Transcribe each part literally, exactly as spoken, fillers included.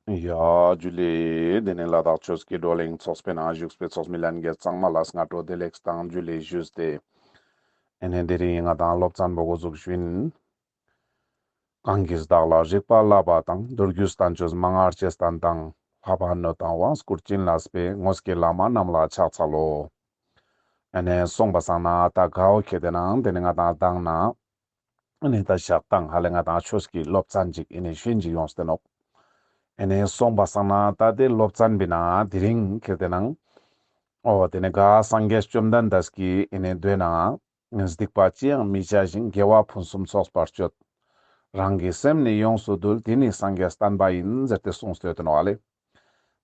ཡ་ཇུ་ལེ། དེ་ནས་ལ་དྭགས་ཆོས་ཀྱི་བགྲོ་གླེང་ཚོགས་པའི་ནང་བཞུགས་པའི་ཚོགས་མི་ལྷན་རྒྱས་ཚང་མ་ལ་སྔ་དྲོ་བདེ་ལེགས་དང་ཇུ་ལེ་ཞུས་ཏེ། ཨེ་ནས་དེ་རིང་ང་དང་སློབ་ཚན་པོ་འགོ་འཛུགས་ཞུ་ཡིན། གང་གིས་བདག་ལ་རིག་པ་བསླབ་པ་དང་། མདོ་རྒྱུད་བསྟན་བཅོས་མན་ངག་ཅེས་བསྟན་དང་། བསླབ་པ་ནོད་དང་དབང་བསྐུར་བྱིན་བརླབས་པའི། དངོས་ཀྱི་བླ་མ་རྣམས་ལ་ཕྱག་འཚལ་ལོ། ཨེ་ནས་སོང་པ་སང་ན་ད་གའོ་ཁེ་དེ་ནང་དེ་ནས་ང་དང་དང་ན། ཨེ་ནས་ད་ཞག་དང་ཧ་ལེ་ང་དང་ཆོས་ཀྱི་སློབ་ཚན་ཅིག་ཨེ་ནས་ཤེས་ཅིག་ཡོངས་ཏེ་ནོག་ཨེ་ནས་སོང་པ་སང་ན་ད་དེ་སློབ་ཚན་པའི་ནང་དེ་རིང་ཁེ་དེ་ནང་། ཨོ་དེ་ནས་ག་སངས་རྒྱས་བཅོམ་ལྡན་འདས་ཀྱི་ཨེ་ནས་མདོའི་ནང་། སྡིག་པ་ཅི་ཡང་མི་བྱ་ཞིང་། དགེ་བ་ཕུན་སུམ་ཚོགས་པར་སྤྱོད། རང་གི་སེམས་ནི་ཡོངས་སུ་འདུལ། དེ་ནི་སངས་རྒྱས་བསྟན་པ་ཡིན། ཟེར་ཏེ་གསུངས་ཏེ་ཡོད་ནོག་ཨ་ལེ།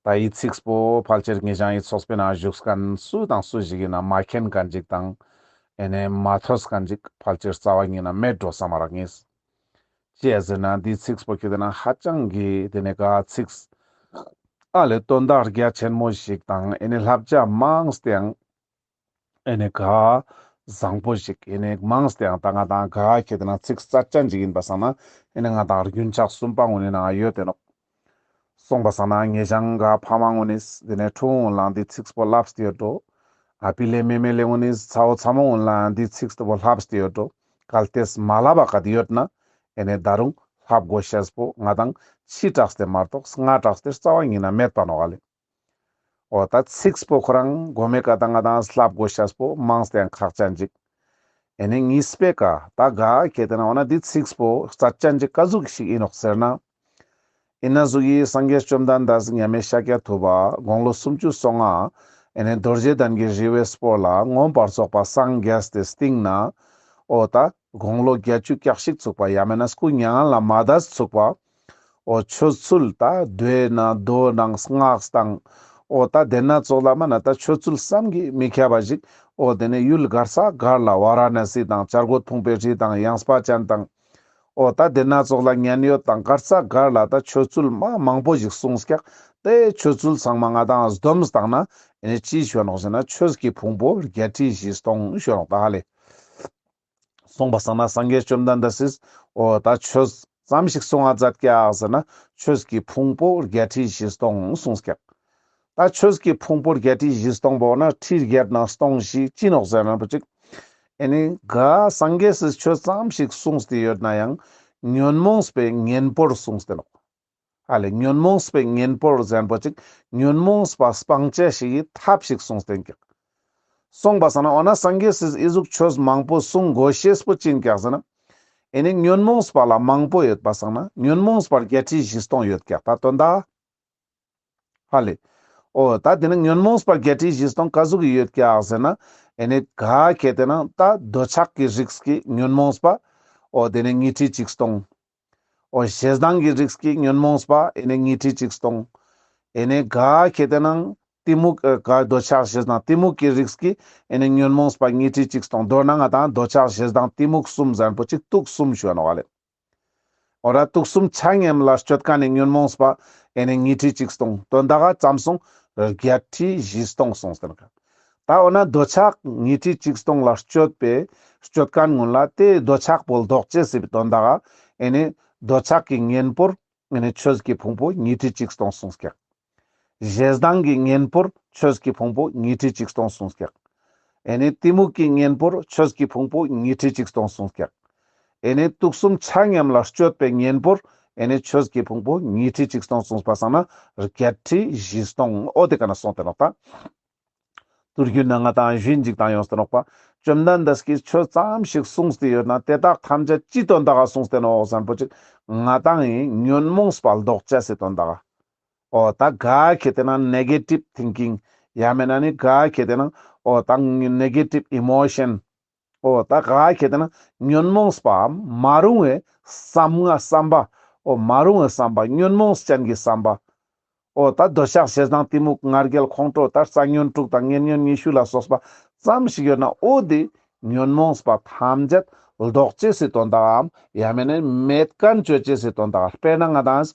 ད་འི་ཚིགས་པོ་ཕལ་ཆེར་ངེད་ཅག་འི་ཚོགས་པའི་ནང་བཞུགས་མཁན་སུ་དང་སུ་ཞིག་ཡིན་ན་མ་མཁྱེན་མཁན་ཅིག་དང་། ཨེ་ནས་མ་ཐོས་མཁན་ཅིག་ཕལ་ཆེར་རྩ་བ་ཉིད་ནས་མེད་འགྲོ་བསམ་མ་རག་ངེས། ཅི་ཡ་ཟེར་ན་འདི་ཚིགས་པོ་ཁེ་དེ་ནང་ཧ་ཅང་གི་དེ་ནས་ག་ཚིགས་ཨ་ལེ་དོན་དག་རྒྱ་ཆེན་མོ་ཞིག་དང་ཨེ་ནས་བསླབ་བྱ་མང་སྟེ་ཡང་ཨེ་ནས་ག་བཟང་པོ་ཞིག་ཨེ་ནས་མང་སྟེ་ཡང་ད་ང་དང་ག་ཁེ་དེ་ནང་ཚིགས་རྩ་ཅན་ཅིག་ཡིན་པ་སང་ན་ཨེ་ནས་ང་དང་རྒྱུན་ཆགས་གསུམ་པ་ངོ་ནས་ནང་ཡོད་དེ་ནོག་སོང་པ་སང་ན་ངེད་ཅག་ག་ཕ་མ་ངོ་ནས་དེ་ནས་ཕྲུ་གུ་ལ་འདི་ཚིགས་པོ་བསླབས་ཏེ་ཡོད་འགྲོ། ཨ་ཕི་ལེ་མེ་མེ་ལེ་ངོ་ནས་ཚ་བོ་ཚ་མོ་ངོ་ལ་འདི་ཚིགས་པོ་བསླབས་ཏེ་ཡོད་འགྲོ། གལ་ཏེ་མ་བསླབས་པ་ག་དེ་ཡོད་ན་ཨེ་ནས་ད་རུང་བསླབ་དགོས་ཤེས་པོ་ང་དང་ཕྱི་དྲགས་ཏེ་མ་གཏོགས་སྔ་དྲགས་ཏེ་རྩ་བ་ཉིད་ནས་མེད་པ་ནོག་ཨ་ལེ། འོ་ད་ཚིགས་པོ་ཁོ་རང་གོ་མེ་ཀ་ད་ང་དང་བསླབ་དགོས་ཤེས་པོ་མང་སྟེ་ཡང་ཁག་ཅན་ཅིག་ཨེ་ནས་གཉིས་པའི་ཀ་ད་ག་ཁེ་དེ་ནང་འོ་ན་འདི་ཚིགས་པོ་རྩ་ཅན་ཅིག་ག་ཟུག་ཞིག་ཡིན་ནོག་ཟེར་ན། ཨིན་ན་ཟུག་གི་སངས་རྒྱས་བཅོམ་ལྡན་འདས་མཉམ་མེད་ཤཱཀྱ་ཐུབ་པ་དགུང་ལོ་སུམ་ཅུ་སོ་ལྔ་ཨེ་ནས་རྡོ་རྗེ་གདན་གྱི་རི་བོའི་སྤོ་ལ་མངོན་པར་རྫོགས་པ་སངས་རྒྱས་ཏེ་སྟིང་ན། འོ་ད་དགུང་ལོ་བརྒྱད་ཅུ་གྱ་གཅིག་ཚུགས་པ་ཡང་མེད་ན་སྐུ་མྱ་ངན་ལས་མ་འདས་ཚུགས་པ། འོ་ཆོས་ཚུལ་ད་མདོའི་ནང་མདོ་ནང་སྔགས་དང་། འོ་ད་དེ་ན་ཙོགས་ལ་མ་ན་ད་ཆོས་ཚུལ་བསམ་གྱིས་མི་ཁྱབ་པ་ཞིག་འོ་དེ་ནས་ཡུལ་གར་ས་གར་ལ་ཝཱ་ར་ཎ་སི་དང་བྱ་རྒོད་ཕུང་པོའི་རི་དང་ཡངས་པ་ཅན་དང་། འོ་ད་དེ་ན་ཙོགས་ལ་མཉན་ཡོད་དང་གར་ས་གར་ལ་ད་ཆོས་ཚུལ་མ་མང་པོ་ཞིག་གསུངས་ཀྱག་དེ་ཆོས་ཚུལ་ཚང་མ་ང་དང་བསྡོམས་བཏང་ན་ཨེ་ནས་ཅི་ཞུ་ནོག་ཟེར་ན་ཆོས་ཀྱི་ཕུང་པོ་བརྒྱད་ཁྲི་བཞི་སྟོང་ཞུ་ནོག་ད་ཧ་ལེ། སོང་པ་སང་ན་སངས་རྒྱས་བཅོམ་ལྡན་འདས་སིས་འོ་ད་ཆོས་ཙམ་ཞིག་གསུང་ང་མཛད་ཀྱག་ཟེར་ན་ཆོས་ཀྱི་ཕུང་པོ་བརྒྱད་ཁྲི་བཞི་སྟོང་གསུངས་ཀྱག་ད་ཆོས་ཀྱི་ཕུང་པོ་བརྒྱད་ཁྲི་བཞི་སྟོང་པོ་ན་ཁྲི་བརྒྱད་ནང་སྟོང་བཞི་ཅི་ནོག་ཟེར་ན་པོ་ཅིག་ཨེ་ནི་ག་སངས་རྒྱས་སིས་ཆོས་ཙམ་ཞིག་གསུངས་ཏེ་ཡོད་ན་ཡང་ཉོན་མོངས་པའི་གཉེན་པོར་གསུངས་ཏེ་ནོག་ཨ་ལེ་ཉོན་མོངས་པའི་གཉེན་པོར་ཟེར་པོ་ཅིག་ཉོན་མོངས་པ་སྤང་བྱ་ཞིག་གི་ཐབས་ཤིག་གསུངས་ཏེན་ཀྱག་སོང་པ་སང་ན་འོ་ན་སངས་རྒྱས་སིས་ཨི་ཟུག་ཆོས་མང་པོ་གསུང་དགོས་ཤེས་པོ་ཅི་ཨིན་ཀྱག་ཟེར་ན། ཨེ་ནི་ཉོན་མོངས་པ་ལ་མང་པོ་ཡོད་པ་སང་ན་ཉོན་མོངས་པ་བརྒྱད་ཁྲི་བཞི་སྟོང་ཡོད་ཀྱག་ད་དོན་དག་ཧ་ལེ། འོ་ད་དེ་ནི་ཉོན་མོངས་པ་བརྒྱད་ཁྲི་བཞི་སྟོང་ག་ཟུག་གི་ཡོད་ཀྱག་ཟེར་ན། ཨེ་ནི་ག་ཁེ་དེ་ན་ད་འདོད་ཆགས་ཀྱི་རིགས་ཀྱི་ཉོན་མོངས་པ། འོ་དེ་ནི་ཉི་ཁྲི་གཅིག་སྟོང་། འོ་ཞེ་སྡང་གི་རིགས་ཀྱི་ཉོན་མོངས་པ་ཨེ་ནི་ཉི་ཁྲི་གཅིག་སྟོང་། ཨེ་ནི་ག་ཁེ་དེ་ན་གཏི་མུག་ཨ་ག་འདོད་ཆགས་ཞེ་སྡང་གཏི་མུག་གི་རིགས་ཀྱི་ཨེ་ནི་ཉོན་མོངས་པ་ཉི་ཁྲི་གཅིག་སྟོང་། མདོར་ན་ང་དང་འདོད་ཆགས་ཞེ་སྡང་གཏི་མུག་གསུམ་ཟེར་པོ་ཅིག་དུག་གསུམ་ཞུ་ནོག་ཨ་ལེ། འོ་ར་དུག་གསུམ་ཆ་མཉམ་ལ་སྤྱོད་མཁན་ནི་ཉོན་མོངས་པ་ཨེ་ནི་ཉི་ཁྲི་གཅིག་སྟོང་། དོན་དག་ག་ཙམ་སོང་བརྒྱད་ཁྲི་བཞི་སྟོང་སོང་སྟེ་ན། ད་འོ་ན་འདོད་ཆགས་ཉི་ཁྲི་གཅིག་སྟོང་ལ་སྤྱོད་པའི་སྤྱོད་མཁན་ཀུན་ལ་དེ་འདོད་ཆགས་པོ་ལྡོག་ཅེས་སི་དོན་དག་ག་ཨེ་ནི་འདོད་ཆགས་ཀྱི་གཉེན་པོར་ཨེ་ནི་ཆོས་ཀྱི་ཕུང་པོ་ཉི་ཁྲི་གཅིག་སྟོང་གསུངས་ཀྱག་ཞེ་སྡང་གི་གཉེན་པོར་ཆོས་ཀྱི་ཕུང་པོ་ཉི་ཁྲི་གཅིག་སྟོང་གསུངས་ཀྱག་ཨེ་ནི་གཏི་མུག་གི་གཉེན་པོར་ཆོས་ཀྱི་ཕུང་པོ་ཉི་ཁྲི་གཅིག་སྟོང་གསུངས་ཀྱག་ཨེ་ནི་དུག་གསུམ་ཆ་མཉམ་ལ་སྤྱོད་པའི་གཉེན་པོར་ཨེ་ནི་ཆོས་ཀྱི་ཕུང་པོ་ཉི་ཁྲི་གཅིག་སྟོང་གསུངས་པ་སང་ན་བརྒྱད་ཁྲི་བཞི་སྟོང་འོ་དེ་ཀ་ན་སོང་སྟེ་ནོག་ད། དུར་རྒྱུད་ན་ང་དང་ཞུན་ཅིག་དང་ཡོངས་ཏེ་ནོག་པ། བཅོམ་ལྡན་འདས་ཀྱིས་ཆོས་ཙམ་ཞིག་གསུངས་ཏེ་ཡོད་ན་དེ་དག་ཐམས་ཅད་ཅི་དོན་དག་ག་གསུངས་ཏེ་ནོག་ཟེར་པོ་ཅིག་ང་དང་ངི་ཉོན་མོངས་པ་ལྡོག་ཅེས་སི་དོན་དག་ག་འོ་ད་ག་ཁེ་དེ་ན་ནེ་གེ་ཊིབ་ཐིང་ཀིང་ཡང་མེད་ན་ནི་ག་ཁེ་དེ་ན་འོ་ད་ནེ་གེ་ཊིབ་ཨི་མོ་ཤན། འོ་ད་ག་ཁེ་དེ་ན་ཉོན་མོངས་པའམ་མ་རུང་བའི་བསམ་ང་བསམ་པ། འོ་མ་རུང་བའི་བསམ་པ་ཉོན་མོངས་ཅན་གྱི་བསམ་པ། འོ་ད་འདོད་ཆགས་ཞེ་སྡང་གཏི་མུག་ང་རྒྱལ་ཁོང་ཁྲོ་ད་རྩ་ཉོན་དྲུག་དང་ཉེ་ཉོན་ཉི་ཤུ་ལ་སོགས་པ་ཙམ་ཞིག་ཡོད་ན་འོ་དེ་ཉོན་མོངས་པ་ཐམས་ཅད་ལྡོག་ཅེས་སི་དོན་དག་གམ་ཡང་མེད་ན་མེད་མཁན་བཅོ་ཅེས་སི་དོན་དག་དཔེར་ན་ང་དང་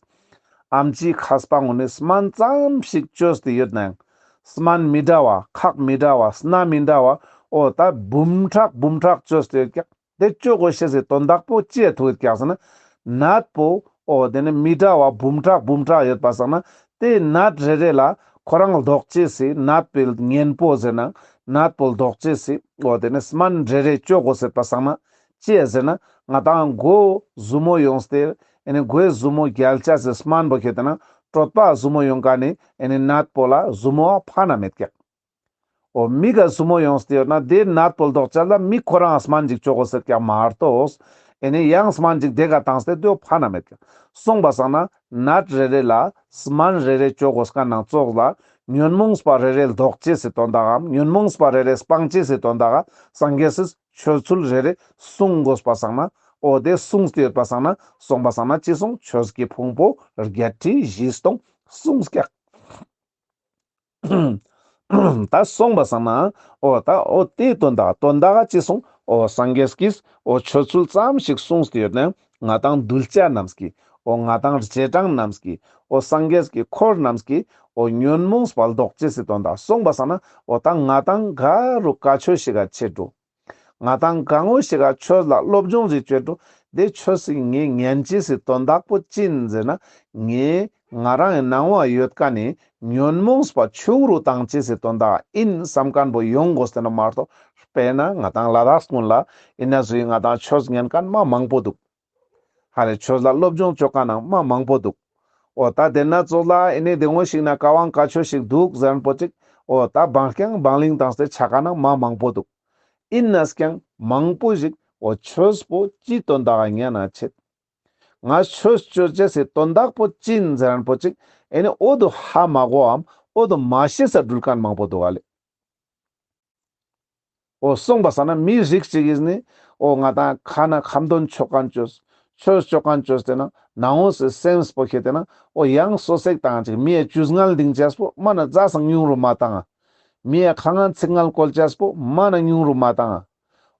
ཨམ་ཆིའི་ཁ་སྤང་ངོ་ནི་སྨན་ཙམ་ཞིག་བཅོས་ཏེ་ཡོད་ནའང་སྨན་མི་འདྲ་བ་ཁག་མི་འདྲ་བ་སྣ་མི་འདྲ་བ་འོ་ད་འབུམ་ཕྲག་འབུམ་ཕྲག་བཅོས་ཏེ་ཡོད་ཀྱག་དེ་བཅོ་དགོས་ཤེས་སི་དོན་དག་པོ་ཅི་ཡ་ཐུག་ཡོད་ཀྱག་ཟེར་ན། ནད་པོ་ འོ་དེ་ནི་མི་འདྲ་བ་འབུམ་ཕྲག་འབུམ་ཕྲག་ཡོད་པ་སང་ན་དེ་ནད་རེ་རེ་ལ་ཁོ་རང་ལྡོག་ཅེས་སི་ནད་པའི་གཉེན་པོ་ཟེར་ན་ནད་པོ་ལྡོག་ཅེས་སི་འོ་དེ་ནི་སྨན་རེ་རེ་བཅོ་དགོས་ཟེར་པ་སང་ན་ཅི་ཡ་ཟེར་ན་ང་དང་མགོ་ཟུར་མོ་ཡོངས་ཏེ་ཨེ་ནི་མགོའི་ཟུར་མོ་རྒྱལ་ཅེས་སི་སྨན་པོ་ཁྱེར་ཏེ་ན་གྲོད་པ་ཟུར་མོ་ཡོང་ཀ་ནི་ཨེ་ནི་ནད་པོ་ལ་ཟུར་མོ་ཕན་ན་མེད་ཀྱག། འོ་མིག་ག་ཟུར་མོ་ཡོངས་ཏེ་ཡོད་ན་དེ་ནད་པོ་ལྡོག་ཅེས་ལ་མིག་ཁོ་རང་སྨན་ཅིག་བཅོ་དགོས་ཟེར་ཀྱག་མ་གཏོགས། ཨེ་ནི་ཡང་སྨན་ཅིག་དེ་ག་བཏང་སྟེ་དེ་ཕན་ན་མེད་ཀྱག། སོང་པ་སང་ན་ནད་རེ་རེ་ལ་སྨན་རེ་རེ་བཅོ་དགོས་ཀ་ནང་ཙོགས་ལ་ཉོན་མོངས་པ་རེ་རེ་ལྡོག་ཅེས་སི་དོན་དག་གམ་ཉོན་མོངས་པ་རེ་རེ་སྤང་ཅེས་སི་དོན་དག་ག་སངས་རྒྱས་སི་ཆོས་ཚུལ་རེ་རེ་གསུང་དགོས་པ་སང་ན་འོ་དེ་གསུངས་ཏེ་ཡོད་པ་སང་ན་སོང་པ་སང་ན་ཅི་གསུངས་ཆོས་ཀྱི་ཕུང་པོ་བརྒྱད་ཁྲི་བཞི་སྟོང་གསུངས་ཀྱག། ད་སོང་པ་སང་ན་འོ་ད་འོ་དེའི་དོན་དག་དོན་དག་ག་ཅི་གསུངས། འོ་སངས་རྒྱས་ཀྱིས་འོ་ཆོས་ཚུལ་ཙམ་ཞིག་གསུངས་ཏེ་ཡོད་ན་ང་དང་གདུལ་བྱ་རྣམས་ཀྱི་འོ་ང་དང་རྗེས་འབྲང་རྣམས་ཀྱི་འོ་སངས་རྒྱས་ཀྱི་འཁོར་རྣམས་ཀྱི་འོ་ཉོན་མོངས་པ་ལྡོག་ཅེས་སི་དོན་དག་སོང་པ་སང་ན་འོ་ད་ང་དང་ག་རུ་ག་ཆོས་ཤིག་ག་ཆེད་དུ་ང་དང་གང་བོ་ཞིག་ག་ཆོས་ལ་སློབ་སྦྱོང་ཞིག་བྱེད་དུ་དེ་ཆོས་ཤིག་ངས་ཉན་ཅེས་སི་དོན་དག་པོ་ཅི་ཡིན་ཟེར་ན་ངས་ང་རང་གི་ནང་བ་ཡོད་ཀ་ནི་ཉོན་མོངས་པ་ཆུང་རུ་བཏང་ཅེས་སི་དོན་དག་ཡིན་བསམ་མཁན་པོ་ཡོང་དགོས་ཏེ་ན་མ་གཏོགས། དཔེར་ན་ང་དང་ལ་དྭགས་ཀུན་ལ་ཡིན་ན་ཟུ་ཡིན་ང་དང་ཆོས་ཉན་མཁན་མ་མང་པོ་འདུག། ཧ་ལས་ཆོས་ལ་སློབ་སྦྱོང་བཅོ་མཁན་ནང་མ་མང་པོ་འདུག། འོ་ད་དེ་ན་ཙོགས་ལ་ཨེ་ནི་དེ་ངོ་ཞིག་ན་བཀའ་དབང་བཀའ་ཆོས་ཤིག་འདུག་ཟེར་མཁན་པོ་ཅིག། འོ་ད་བང་རྐྱང་བང་ལིང་བཏང་སྟེ་ཆ་མཁན་ནང་མ་མང་པོ་འདུག། ཡིན་ནས་ཀྱང་མང་པོ་ཞིག་འོ་ཆོས་པོ་ཅི་དོན་དག་ག་ཉན་ན་ཆེད། ང་ཆོས་བཅོ་ཅེས་སི་དོན་དག་པོ་ཅི་ཡིན་ཟེར་མཁན་པོ་ཅིག་ཨེ་ནི་འོ་དུ་ཧ་མ་གོའམ་འོ་དུ་མ་ཤེས་ས་འགྲུལ་མཁན་མང་པོ་འདུག་ག་ལེ། འོ་སོང་པ་སང་ན་མི་རིགས་ཅིག་གིས་ནི་འོ་ང་དང་ཁ་ན་ཁ་འདོན་བཅོ་མཁན་བཅོས། ཆོས་བཅོ་མཁན་བཅོས་ཏེ་ན་ནང་འོ་སི་སེམས་པོ་ཁྱེར་ཏེ་ན་འོ་ཡང་སོ་སེག་བཏང་ཅིག་མི་ཡ་ཇུས་ངན་ལྡིང་ཅེས་པོ་མ་ན་རྫ་སང་ཉུང་རུ་མ་བཏང་། མི་ཡ་ཁ་ངན་ཚིག་ངན་བཀོལ་ཅེས་པོ་མ་ན་ཉུང་རུ་མ་བཏང་།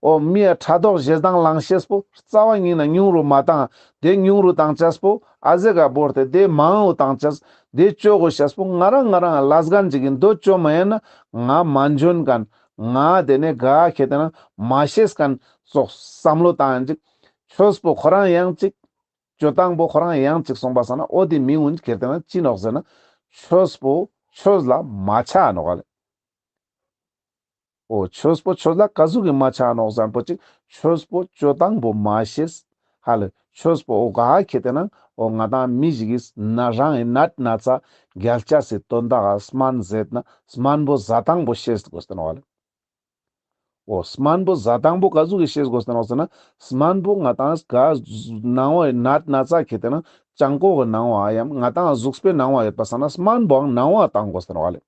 འོ་མི་ཡ་ཕྲག་དོག་ཞེ་སྡང་ལང་ཤེས་པོ་རྩ་བ་ཉིད་ན་ཉུང་རུ་མ་བཏང་། དེ་ཉུང་རུ་བཏང་ཅེས་པོ་ཨ་ཟེ་ག་བོར་ཏེ་དེ་མང་རུ་བཏང་ཅེས། དེ་བཅོ་དགོས་ཤེས་པོ་ང་རང་ང་རང་ལས་འགན་ཅིག་གི་འདོད་བཅོ་མ་ཡིན་ན་ང་མ་འཇོན་མཁན། ང་དེ་ནས་ག་ཁྱེར་ཏེ་ན་མ་ཤེས་མཁན་སོགས་བསམ་བློ་བཏང་ཡིན་ཅིག། ཆོས་པོ་ཁོ་རང་ཡང་ཅིག། བཅོ་སྟངས་པོ་ཁོ་རང་ཡང་ཅིག་སོང་པ་སང་ན་འོ་དེ་མི་འུན་ཁྱེར་ཏེ་ན་ཅི་ནོག་ཟེར་ན་ཆོས་པོ་ཆོས་ལ་མ་ཆ་ནོག་ལེ། འོ་ཆོས་པོ་ཆོས་ལ་ག་ཟུག་གི་མ་ཆ་ནོག་ཟེར་མཁན་པོ་ཅིག་ཆོས་པོ་བཅོ་སྟངས་པོ་མ་ཤེས། ཧ་ལེ་ཆོས་པོ་འོ་ག་ཁྱེར་ཏེ་ན་འོ་ང་དང་མི་ཞིག་གིས་ན་རང་གི་ནད་ན་ཚ་རྒྱལ་ཅེས་སི་དོན་དག་ག་སྨན་ཟེར་ན་སྨན་པོ་ཟ་སྟངས་པོ་ཤེས་དགོས་ཏེ་ནོག་ལེ། འོ་སྨན་པོ་ཟ་སྟངས་པོ་ག་ཟུག་གི་ཤེས་དགོས་ཏེ་ནོག་ཟེར་ན་སྨན་པོ་ང་དང་ག་ནང་བའི་ནད་ན་ཚ་ཁྱེར་ཏེ་ན་ལྕང་ཀོ་གི་ནང་བ་ཡང་ང་དང་གཟུགས་པོའི་ནང་བ་ཡོད་པ་སང་ན་སྨན་པོའང་ནང་བ་བཏང་དགོས་ཏེ་ནོག་ལེ།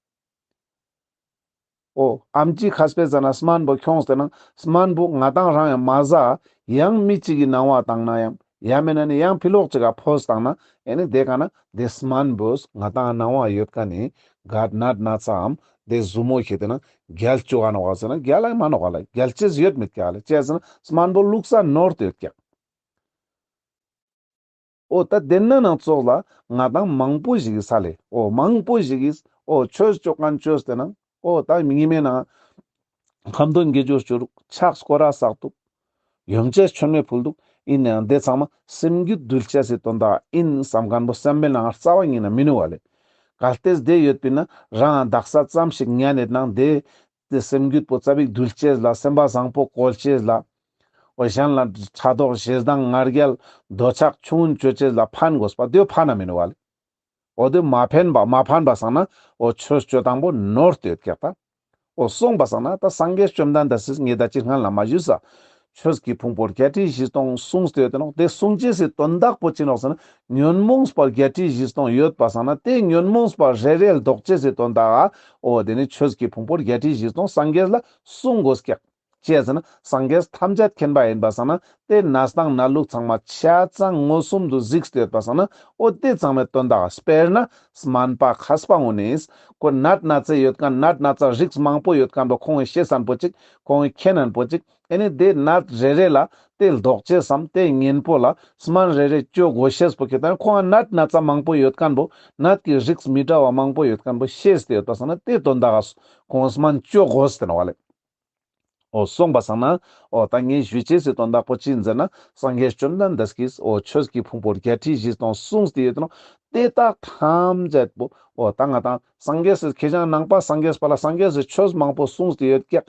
འོ་ཨམ་ཆི་ཁ་སྤེ་ཟ་ན་སྨན་པོ་ཁྱོངས་ཏེ་ན་སྨན་པོ་ང་དང་རང་ཡང་མ་ཟ་ཡང་མི་གཅིག་གི་ནང་བ་བཏང་ན་ཡང་ཡང་མེད་ན་ནི་ཡང་ཕི་ལོག་ཅིག་ག་ཕོས་བཏང་ན་ཨེ་ནི་དེ་ག་ན་དེ་སྨན་པོས་ང་དང་ནང་བ་ཡོད་མཁན་ནི་ག་ནད་ན་ཚའམ་དེ་ཟུར་མོ་ཁྱེར་ཏེ་ན་རྒྱལ་བཅུག་ག་ནོག་ག་ཟེར་ན་རྒྱལ་ལ་མ་ནོག་ག་ལེ། རྒྱལ་ཅེས་ཡོད་མེད་ཀྱག་ལེ། ཅི་ཟེར་ན་སྨན་པོ་བླུགས་ས་ནོར་ཏེ་ཡོད་ཀྱག། འོ་ད་དེ་ན་ནང་ཙོགས་ལ་ང་དང་མང་པོ་ཞིག་གིས་ས་ལེ། འོ་མང་པོ་ཞིག་གིས་འོ་ཆོས་བཅོ་མཁན་བཅོས་ཏེ་ན་འོ་ད་ཉི་མའི་ནང་ཁ་འདོན་དགེ་སྦྱོར་བཅོ་རུག། ཕྱག་སྐོར་ར་བསགས་འདུག། ཡོན་ཆབ་མཆོད་མེ་ཕུལ་འདུག། ཡིན་ནའང་དེ་ཚང་མ་སེམས་རྒྱུད་འདུལ་ཅེས་སི་དོན་དག་ཡིན་བསམ་མཁན་པོ་སེམས་པའི་ནང་རྩ་བ་ཉིད་ན་མི་ནུས་པ་ལེ། གལ་ཏེ་དེ་ཡོད་པ་ཡིན་ན་རང་དག་ས་ཙམ་ཞིག་ཉན་ཡོད་ནའང་དེ་དེ་སེམས་རྒྱུད་པོ་ཙ་པིག་འདུལ་ཅེས་ལ་སེམས་པ་བཟང་པོ་བཀོལ་ཅེས་ལ། འོ་གཞན་ལ་ཕྲག་དོག་ཞེ་སྡང་ང་རྒྱལ་འདོད་ཆགས་ཆུང་ངུན་བཅོ་ཅེས་ལ་ཕན་དགོས་པ་དེ་ཕན་ན་མི་ནུས་པ་ལེ། འོ་དེ་མ་ཕན་པ་མ་ཕན་པ་སང་ན་འོ་ཆོས་བཅོ་སྟངས་པོ་ནོར་ཏེ་ཡོད་ཀྱག་ད། འོ་སོང་པ་སང་ན་ད་སངས་རྒྱས་བཅོམ་ལྡན་འདས་སིས་ངས་ད་ཅི་སྔན་ལ་མ་ཞུས་ས། ཆོས་ཀྱི་ཕུང་པོ་བརྒྱད་ཁྲི་བཞི་སྟོང་གསུངས་ཏེ་ཡོད་དེ་ནོག། དེ་གསུང་ཅེས་སི་དོན་དག་པོ་ཅི་ནོག་ཟེར་ན་ཉོན་མོངས་པ་བརྒྱད་ཁྲི་བཞི་སྟོང་ཡོད་པ་སང་ན་དེ་ཉོན་མོངས་པ་རེ་རེ་ལྡོག་ཅེས་སི་དོན་དག་ག་འོ་དེ་ནི་ཆོས་ཀྱི་ཕུང་པོ་བརྒྱད་ཁྲི་བཞི་སྟོང་སངས་རྒྱས་ལ་གསུང་དགོས་ཀྱག། ཅི་ཟེར་ན་སངས་རྒྱས་ཐམས་ཅད་མཁྱེན་པ་ཡིན་པ་སང་ན་དེ་གནས་སྟངས་གནས་ལུགས་ཚང་མ་ཆ་ཚང་མངོན་སུམ་དུ་གཟིགས་ཏེ་ཡོད་པ་སང་ན་འོ་དེ་ཚང་མའི་དོན་དག་དཔེར་ན་སྨན་པ་མཁས་པ་ངོ་ནིས་ཁོ་ནད་ན་ཚ་ཡོད་མཁན་ནད་ན་ཚ་རིགས་མང་པོ་ཡོད་མཁན་པོ་ཁོང་གི་ཤེས་ས་པོ་ཅིག། ཁོང་གི་མཁྱེན་ན་པོ་ཅིག། ཨེ་ནི་དེ་ནད་རེ་རེ་ལ་དེ་ལྡོག་ཅེས་སམ་དེ་གཉེན་པོ་ལ་སྨན་རེ་རེ་བཅོ་དགོས་ཤེས་པོ་ཁྱེར་ཏེ་ན་ཁོང་ང་ནད་ན་ཚ་མང་པོ་ཡོད་མཁན་པོ་ནད་ཀྱི་རིགས་མི་འདྲ་བ་མང་པོ་ཡོད་མཁན་པོ་ཤེས་ཏེ་ཡོད་པ་སང་ན་དེ་དོན་དག་ག་ཁོང་སྨན་བཅོ་དགོས་ཏེ་ནོག་ལེ། འོ་སོང་པ་སང་ན་འོ་ད་ངས་ཞུ་ཅེས་སི་དོན་དག་པོ་ཅི་ཡིན་ཟེར་ན། སངས་རྒྱས་བཅོམ་ལྡན་འདས་ཀྱིས་འོ་ཆོས་ཀྱི་ཕུང་པོ་བརྒྱད་ཁྲི་བཞི་སྟོང་གསུངས་ཏེ་ཡོད་ནོག། དེ་དག་ཐམས་ཅད་པོ་འོ་ད་ང་དང་སངས་རྒྱས་སི་ཁྱེ་ཞང་ནང་པ་སངས་རྒྱས་པ་ལ་སངས་རྒྱས་སི་ཆོས་མང་པོ་གསུངས་ཏེ་ཡོད་ཀྱག་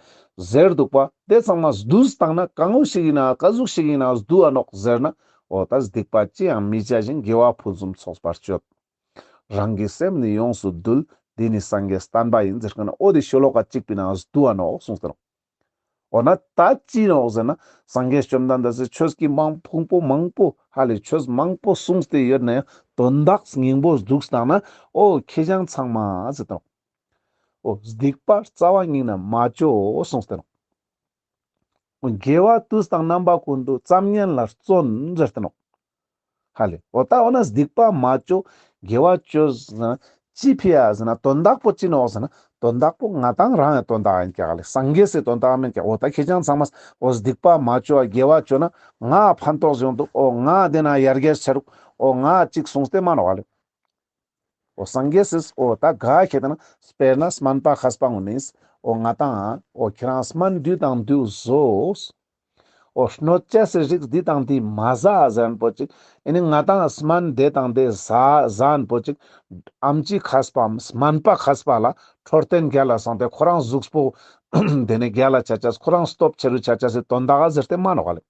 ཟེར་འདུག་པ། དེ་ཚང་མ་བསྡུས་བཏང་ན་གང་བོ་ཞིག་ཡིན་ན་ག་ཟུག་ཞིག་ཡིན་ན་བསྡུ་འ་ནོག་ཟེར་ན། འོ་ད་སྡིག་པ་ཅི་ཡང་མི་བྱ་ཞིང་། དགེ་བ་ཕུན་སུམ་ཚོགས་པར་སྤྱོད། རང་གི་སེམས་ནི་ཡོངས་སུ་འདུལ། འདི་ནི་སངས་རྒྱས་བསྟན་པ་ཡིན། ཟེར་ཁན་འོ་དེ་ཤོ་ལོ་ཀ་གཅིག་པའི་ནང་བསྡུ་འ་ནོག་གསུངས་ཏེ་ནོག། འོ་ན་ད་ཅི་ནོག་ཟེར་ན། སངས་རྒྱས་བཅོམ་ལྡན་འདས་སི་ཆོས་ཀྱི་མང་ཕུང་པོ་མང་པོ་ཧ་ལས་ཆོས་མང་པོ་གསུངས་ཏེ་ཡོད་ན་ཡང་དོན་དག་སྙིང་པོ་བསྡུས་བཏང་ན། འོ་ཁྱེ་ཞང་ཚང་མ་ཟེར་ཏེ་ནོག། འོ་སྡིག་པ་རྩ་བ་ཉིད་ནས་མ་ཅོ་གསུངས་ཏེ་ནོག། དགེ་བ་དུས་དང་རྣམ་པ་ཀུན་ཏུ་ཙམ་ཉན་ལ་བརྩོན་ཟེར་ཏེ་ནོག། ཧ་ལས། འོ་ད་འོ་ན་སྡིག་པ་མ་ཅོ་དགེ་བ་ཅོ་ཟེར་ན་ཅི་ཕི་ཡ་ཟེར་ན་དོན་དག་པོ་ཅི་ནོག་ཟེར་ན། དོན་དག་པོ་ང་དང་རང་ཡང་དོན་དག་ཡིན་ཀྱག་ལེ། སངས་རྒྱས་སི་དོན་དག་མིན་ཀྱག། འོ་ད་ཁྱེ་ཞང་ཚང་མ་འོ་སྡིག་པ་མ་ཅོ་བ་དགེ་བ་ཅོ་ན་ང་ཕན་ཐོགས་ཡོང་འདུག། འོ་ང་དེ་ན་ཡར་རྒྱས་ཆ་རུག། འོ་ང་ཅིག་གསུངས་ཏེ་མ་ནོག་ལེ། འོ་སངས་རྒྱས་སིས་འོ་ད་ག་ཁྱེད་ན་དཔེར་ན་སྨན་པ་མཁས་པ་ངོ་ནིས་འོ་ང་དང་འོ་ཁྱེ་རང་སྨན་འདི་དང་འདི་ཟོས། འོ་གནོད་ཅེས་སི་རིགས་འདི་དང་འདི་མ་ཟ་ཟེར་པོ་ཅིག། ཨེ་ནི་ང་དང་སྨན་དེ་དང་དེ་ཟ་ཟ་པོ་ཅིག། ཨམ་ཆི་མཁས་པ་སྨན་པ་མཁས་པ་ལ་འཕྲོད་བསྟེན་རྒྱལ་ལ་སོང་སྟེ་ཁོ་རང་གཟུགས་པོ་དེ་ནས་རྒྱལ་ལ་ཆ་ཅེས་ཁོ་རང་སྟོབས་ཆེ་རུ་ཆ་ཅེས་སི་དོན་དག་ག་ཟེར་ཏེ་མ་ནོག་ལེ།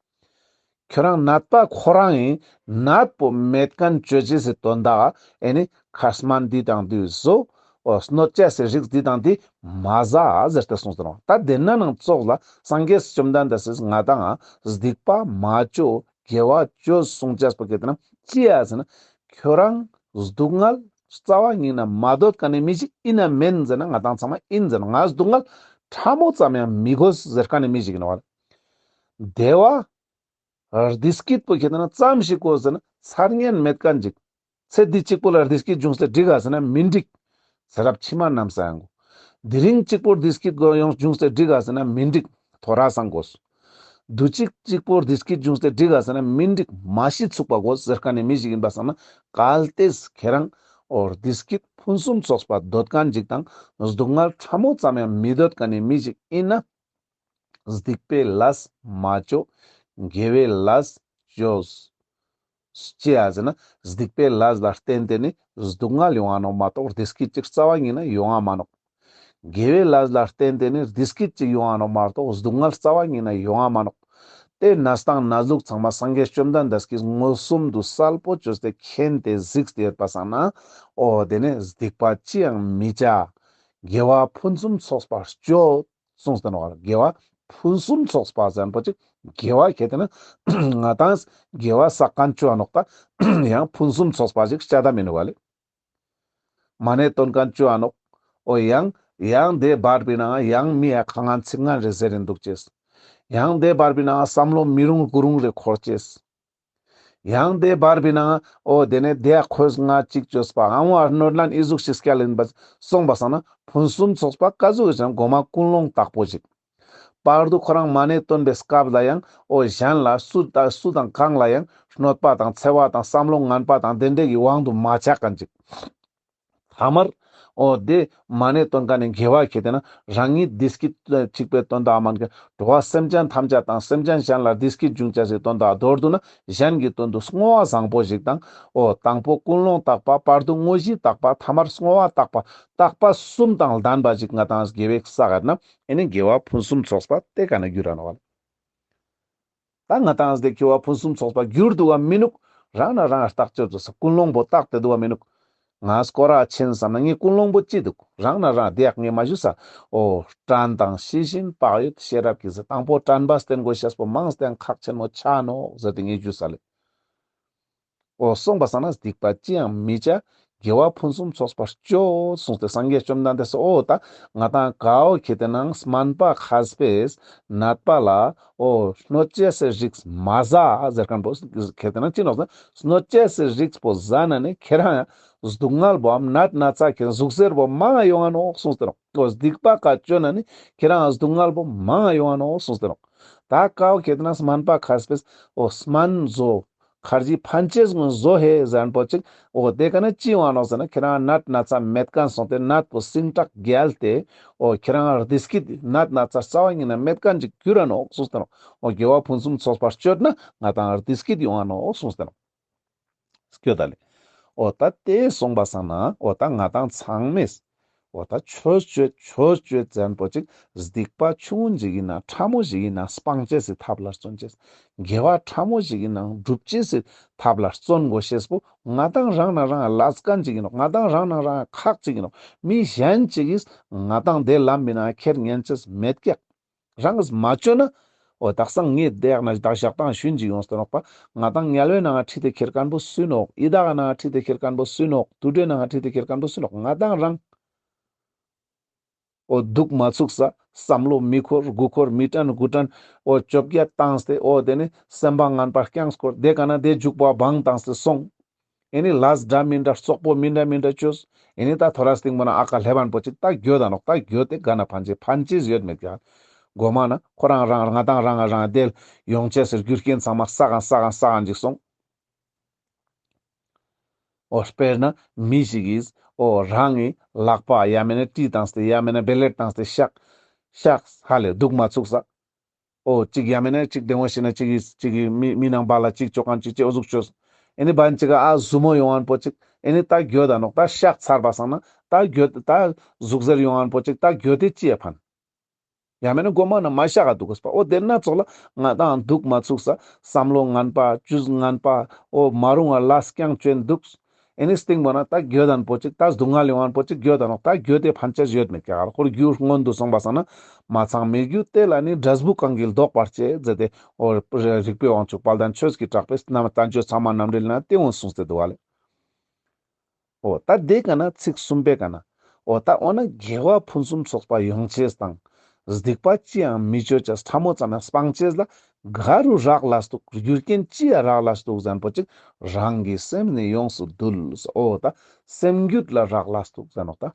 ཁྱོད་རང་ནད་པ་ཁོ་རང་ཡིན། ནད་པོ་མེད་མཁན་ཅོ་ཅེས་སི་དོན་དག་ག་ཨེ་ནི་མཁས་སྨན་འདི་དང་འདི་ཟོ། འོ་གནོད་ཅེས་སི་རིགས་འདི་དང་འདི་མ་ཟ་ཟེར་ཏེ་གསུངས་ཏེ་ནོག། ད་དེ་ན་ནང་ཙོགས་ལ་སངས་རྒྱས་བཅོམ་ལྡན་འདས་སིས་ང་དང་སྡིག་པ་མ་ཅོ་དགེ་བ་ཅོ་གསུང་ཅེས་པོ་ཁྱེད་ན་ཅི་ཡ་ཟེར་ན། ཁྱོད་རང་སྡུག་བསྔལ་རྩ་བ་ཉིད་ནས་མ་འདོད་མཁན་ནི་མི་ཞིག་ཡིན་ན་མེན་ཟེར་ན། ང་དང་ཚང་མ་ཡིན་ཟེར་ན། ང་སྡུག་བསྔལ་ཕྲ་མོ་ཙམ་ཡང་མི་དགོས་ཟེར་མཁན་ནི་མི་ཞིག་ཡིན་ནོག། བདེ་བ་བདེ་སྐྱིད་པོ་ཁྱེད་ན་ཙམ་ཞིག་དགོས་ཟེར་ན་ཚར་ཉན་མེད་མཁན་ཅིག། ཚེ་འདི་གཅིག་པོ་ལ་བདེ་སྐྱིད་བྱུང་སྟེ་འགྲིག་ག་ཟེར་ན་མི་འགྲིག། ཚེ་རབས་ཕྱི་མ་རྣམས་སུ་ཡང་དགོས། དེ་རིང་གཅིག་པོ་བདེ་སྐྱིད་དགོས་ཡོང་བྱུང་སྟེ་འགྲིག་ག་ཟེར་ན་མི་འགྲིག། ཐོ་རས་སང་དགོས། དུས་གཅིག་གཅིག་པོ་བདེ་སྐྱིད་བྱུང་སྟེ་འགྲིག་ག་ཟེར་ན་མི་འགྲིག། མ་ཤི་ཚུགས་པ་དགོས་ཟེར་མཁན་ནི་མི་ཞིག་ཡིན་པ་སང་ན། གལ་ཏེ་ཁྱེད་རང་འོ་བདེ་སྐྱིད་ཕུན་སུམ་ཚོགས་པ་འདོད་མཁན་ཅིག་དང་སྡུག་བསྔལ་ཕྲ་མོ་ཙམ་ཡང་མི་འདོད་མཁན་ནི་མི་ཞིག་ཡིན་ན། སྡིག་པའི་ལས་མ་ཅོ། དགེ་བའི་ལས་ཅོས། ཅི་ཡ་ཟེར་ན་སྡིག་པའི་ལས་ལ་བརྟེན་ཏེ་ནི་སྡུག་བསྔལ་ཡོང་ང་ནོག་མ་གཏོགས་བདེ་སྐྱིད་ཅིག་རྩ་བ་ཉིད་ནས་ཡོང་ང་མ་ནོག། དགེ་བའི་ལས་ལ་བརྟེན་ཏེ་ནི་བདེ་སྐྱིད་ཅིག་ཡོང་ང་ནོག་མ་གཏོགས་སྡུག་བསྔལ་རྩ་བ་ཉིད་ནས་ཡོང་ང་མ་ནོག། དེ་གནས་སྟངས་གནས་ལུགས་ཚང་མ་སངས་རྒྱས་བཅོམ་ལྡན་འདས་ཀྱིས་མངོན་སུམ་དུ་གསལ་པོ་བཅོས་ཏེ་མཁྱེན་ཏེ་གཟིགས་ཏེ་ཡོད་པ་སང་ན། འོ་དེ་ནས་སྡིག་པ་ཅི་ཡང་མི་བྱ། དགེ་བ་ཕུན་སུམ་ཚོགས་པར་སྤྱོད། གསུངས་ཏེ་ནོག། དགེ་བ་ཕུན་སུམ་ཚོགས་པ་ཟེར་པོ་ཅིག། དགེ་བ་ཁྱེད་དེ་ན་ང་དང་དགེ་བ་བསགས་མཁན་ཅོ་འ་ནོག། ད་ཡང་ཕུན་སུམ་ཚོགས་པ་ཞིག་བྱ་ད་མི་ནུག་ག་ལེ། མ་ཎི་འདོན་མཁན་ཅོ་འ་ནོག། འོ་ཡང་ཡང་དེ་བར་པའི་ནང་ཡང་མི་ཡ་ཁ་ངན་ཚིག་ངན་རེ་ཟེར་རིན་འདུག་ཅེས། ཡང་དེ་བར་པའི་ནང་བསམ་བློ་མི་རུང་དགུ་རུང་རེ་འཁོར་ཅེས། ཡང་དེ་བར་པའི་ནང་འོ་དེ་ནས་དེ་ཡ་ཁོས་ང་ཅིག་བཅོས་པ་ཨ་བོ་ཨ་གནོད་ལན་ཨི་ཟུག་ཞིག་སྐྱལ་ཡིན་པ་སོང་པ་སང་ན་ཕུན་སུམ་ཚོགས་པ་ག་ཟུག་ཡོད་ཀྱང་མགོ་མ་ཀུན་སློང་དག་པོ་ཞིག། བར་དུ་ཁོ་རང་མ་ཎི་འདོན་པའི་སྐབས་ལ་ཡང་འོ་གཞན་ལ་སུ་དང་སུ་དང་གང་ལ་ཡང་གནོད་པ་དང་འཚེ་བ་དང་བསམ་བློ་ངན་པ་དང་དེ་འདྲས་ཀྱི་དབང་དུ་མ་ཆ་མཁན་ཅིག། ཐ་མར་འོ་དེ་མ་ཎི་འདོན་མཁན་ནི་དགེ་བ་ཁྱེད་དེ་ན་རང་ཉིད་བདེ་སྐྱིད་ཅིག་པའི་དོན་དག་མན་གྱི་འགྲོ་བ་སེམས་ཅན་ཐམས་ཅད་དང་སེམས་ཅན་གཞན་ལ་བདེ་སྐྱིད་འབྱུང་བྱ་སའི་དོན་དག་མདོར་བསྡུ་ན་གཞན་གྱི་དོན་དུ་བསྔོ་བ་བཟང་པོ་ཞིག་དང་། འོ་དང་པོ་ཀུན་སློང་དག་པ། བར་དུ་དངོས་གཞི་དག་པ། ཐ་མར་བསྔོ་བ་དག་པ། དག་པ་གསུམ་དང་ལྡན་པ་ཞིག་ང་དང་དགེ་བའི་བསགས་ཡོད་ན་ཨེ་ནི་དགེ་བ་ཕུན་སུམ་ཚོགས་པ་དེ་ཀ་ན་འགྱུར་ར་ནོག་ལེ། ད་ང་དང་དེ་དགེ་བ་ཕུན་སུམ་ཚོགས་པ་འགྱུར་འདུག་ག་མི་ནུག། རང་ན་རང་བརྟག་དཔྱད་བྱོས། ཀུན་སློང་པོ་བརྟག་སྟེ་འདུག་ག་མི་ནུག། ང་སྐོར་ར་ཆེན་བསམ་ན་ངའི་ཀུན་སློང་པོ་ཅི་འདུག། རང་ན་རང་དེ་ཡག་ངས་མ་ཞུས་ས། འོ་དྲན་དང་ཤེས་བཞིན་བག་ཡོད་ཤེས་རབ་ཀྱིས་ཟེར། དང་པོ་དྲན་པ་བསྟེན་དགོས་ཤེས་པོ་མང་སྟེ་ཁག་ཆེན་མོ་ཆ་ནོག་ཟེར་ཏེ་ངས་ཞུས་ས་ལེ། འོ་སོང་པ་སང་ན་སྡིག་པ་ཅི་ཡང་མི་བྱ། དགེ་བ་ཕུན་སུམ་ཚོགས་པར་སྤྱོད་གསུངས་ཏེ་སངས་རྒྱས་བཅོམ་ལྡན་འདས་སི་འོ་ད་ང་དང་ག་བོ་ཁྱེད་དེ་ན་སྨན་པ་མཁས་པས་ནད་པ་ལ་འོ་གནོད་བྱེད་སའི་རིགས་མ་ཟ་ཟེར་མཁན་པོ་ཁྱེད་དེ་ན་ཅི་ནོག་ཟེར་ན་གནོད་བྱེད་སའི་རིགས་པོ་ཟ་ན་ནི་ཁྱེད་རང་ཡང་སྡུག་བསྔལ་པོའམ་ནད་ན་ཚ་ཁྱེད་ཟུག་གཟེར་པོ་མང་ཡོང་ང་ནོག་གསུངས་ཏེ་ནོག། འོ་སྡིག་པ་ཀ་བཅོས་ན་ནི་ཁྱེད་རང་སྡུག་བསྔལ་པོ་མང་ཡོང་ང་ནོག་གསུངས་ཏེ་ནོག། ད་ག་བོ་ཁྱེད་དེ་ན་སྨན་པ་མཁས་པས་འོ་སྨན་ཟོ། ཁར་ཇི་ཕན་ཅེས་ངོ་ཟོ་ཧེ་ཟེར་ཁན་པོ་ཅིག་འོ་དེ་ཀ་ན་ཅི་ཡོང་ང་ནོག་ཟེར་ན་ཁྱེ་རང་ནད་ན་ཚ་མེད་ཁན་སོང་སྟེ་ནད་པོ་སྲིང་ཀྲག་རྒྱལ་ཏེ་འོ་ཁྱེ་རང་བདེ་སྐྱིད་ནད་ན་ཚ་རྩ་བ་ཉིད་ནས་མེད་ཁན་ཅིག་གྱུར་ར་ནོག་གསུངས་ཏེ་ནོག་འོ་དགེ་བ་ཕུན་སུམ་ཚོགས་པ་སྤྱོད་ན་ང་དང་བདེ་སྐྱིད་ཡོང་ང་ནོག་གསུངས་ཏེ་ནོག་སྐྱོད་ད་ལེ། འོ་ད་དེ་སོང་པ་སང་ན་འོ་ད་ང་དང་ཚང་མས་འོ་ད་ཆོས་སྤྱོད་ཆོས་སྤྱོད་ཟེར་ཁན་པོ་ཅིག་སྡིག་པ་ཆུང་ངུན་ཞིག་ཨིན་ན་ཕྲ་མོ་ཞིག་ཨིན་ན་སྤང་ཅེས་སི་ཐབས་ལ་བརྩོན་ཅེས། དགེ་བ་ཕྲ་མོ་ཞིག་ཨིན་ན་སྒྲུབ་ཅེས་སི་ཐབས་ལ་བརྩོན་དགོས་ཤེས་པོ་ང་དང་རང་ན་རང་ལས་ཁན་ཅིག་ཨིན་ནོག་ང་དང་རང་ན་རང་ཁག་ཅིག་ཨིན་ནོག་མི་གཞན་ཅིག་གིས་ང་དང་དེ་ལམ་མི་ནང་ཁྱེར་ཉན་ཅེས་མེད་ཀྱག་རང་གིས་མ་བཅོས་ན། འོ་དག་སང་ངས་དེ་ཡག་ན་དག་ཞག་དང་ཤུན་ཅིག་ཡོངས་ཏེ་ནོག་པ། ང་དང་དམྱལ་བའི་ནང་ཁྲིད་དེ་ཁྱེར་ཁན་པོ་སུ་ནོག་ཡི་དྭགས་ནང་ཁྲིད་དེ་ཁྱེར་ཁན་པོ་སུ་ནོག་དུད་འགྲོའི་ནང་ཁྲིད་དེ་ཁྱེར་ཁན་པོ་སུ་ནོག་ང་དང་རང་། འོ་འདུག་མ་ཚུགས་ས་བསམ་བློ་མི་འཁོར་དགུ་འཁོར་མི་དྲན་དགུ་དྲན་འོ་བཅོ་བརྒྱད་བཏང་སྟེ་འོ་དེ་ནི་སེམས་པ་ངན་པ་རྐྱང་སྐོར་དེ་ཀ་ན་དེ་འཇུག་པ་བང་བཏང་སྟེ་སོང་། ཨེ་ནི་ལས་འདྲ་མི་འདྲ་རྩོག་པོ་མི་འདྲ་མི་འདྲ་བཅོས། ཨེ་ནི་ད་ཐོ་རས་སྟིང་པོ་ན་ཨ་ཀ་ལེབ་བན་པོ་ཅིག་ད་གྱོད་ད་ནོག་ད་གྱོད་དེ་ག་ན་ཕན་ཅེས་ཕན་ཅེས་ཡོད་མེད་ཀྱག་གོ་མ་ན་ཁོ་རང་རང་ང་དང་རང་ང་རང་དེ་ཡོང་ཅེས་སི་རྒྱུ་རྐྱེན་ཚང་མ་ས་གང་ས་གང་ས་གང་ཅིག་སོང་། འོ་དཔེར་ན་མི་ཞིག་གིས་འོ་རང་གི་ལག་པ་ཡ་མེད་ན་གྲི་བཏང་སྟེ་ཡ་མེད་ན་བེ་ལེད་བཏང་སྟེ་གཤག་གཤག་ཧ་ལེ་འདུག་མ་ཚུགས་ས། འོ་གཅིག་ཡ་མེད་ན་གཅིག་བདེ་མོ་ཞིག་ན་གཅིག་གིས་གཅིག་གིས་མི་མི་ནང་པ་ལ་གཅིག་བཅོ་ཁན་གཅིག་ཅེ་འོ་ཟུག་བཅོས། ཨེ་ནི་བན་གཅིག་ག་ཨ་ཟུ་མོ་ཡོང་ཁན་པོ་ཅིག་ཨེ་ནི་ད་གྱོད་ད་ནོག་ད་གཤག་ཚར་བ་སང་ན་ད་གྱོད་ད་ཟུག་གཟེར་ཡོང་ཁན་པོ་ཅིག་ད་གྱོད་དེ་ཅི་ཡ་ཕན། ཡ་མེད་ན་གོ་མ་ན་མ་གཤག་ག་འདུག་གོས་པ། འོ་དེ་ན་ཙོགས་ལ་ང་དང་འདུག་མ་ཚུགས་ས་བསམ་བློ་ངན་པ་བཅུས་ངན་པ་འོ་མ་རུང་བ་ལས་རྐྱང་བཅོན་འདུག་ཨེ་ནི་སྟིང་པོ་ན་ད་གྱོད་ཁན་པོ་ཅིག་ད་སྡུག་བསྔལ་ཡོང་ཁན་པོ་ཅིག་གྱོད་ད་ནོག་ད་གྱོད་དེ་ཕན་ཅེས་ཡོད་མེད་ཀྱག་ཁོར་རྒྱུ་སྔོན་དུ་སོང་པ་སང་ན་མ་ཚང་མི་རྒྱུ་དེ་ལ་ནི་འབྲས་བུ་གང་གིས་བཟློག་པར་བྱེད་ཟེར་ཏེ་འོ་རིག་པའི་དབང་ཕྱུག་དཔལ་ལྡན་ཆོས་ཀྱི་གྲགས་པས་རྣམ་བསྟན་བཅོས་ཚང་མ་རྣམ་འགྲེལ་ན་དེ་འོ་གསུངས་ཏེ་འདུག་བ་ལེ། འོ་ད་དེ་ཀ་ན་ཚིག་གསུམ་པའི་ཀ་ན། འོ་ད་འོ་ན་དགེ་བ་ཕུན་སུམ་ཚོགས་པ་ཡོང་ཅེས་དང་། སྡིག་པ་ཅི་ཡང་མི་བཅོ་ཅེས་ཕྲ་མོ་ཙམ་ཡང་སྤང་ཅེས་ལ་ག་རུ་རག་ལས་འདུག་རྒྱུ་རྐྱེན་ཅི་ཡ་རག་ལས་འདུག་ཟེར་ཁན་པོ་ཅིག་རང་གི་སེམས་ནི་ཡོངས་སུ་འདུལ། འོ་ད་སེམས་རྒྱུད་ལ་རག་ལས་འདུག་ཟེར་ནོག་ད།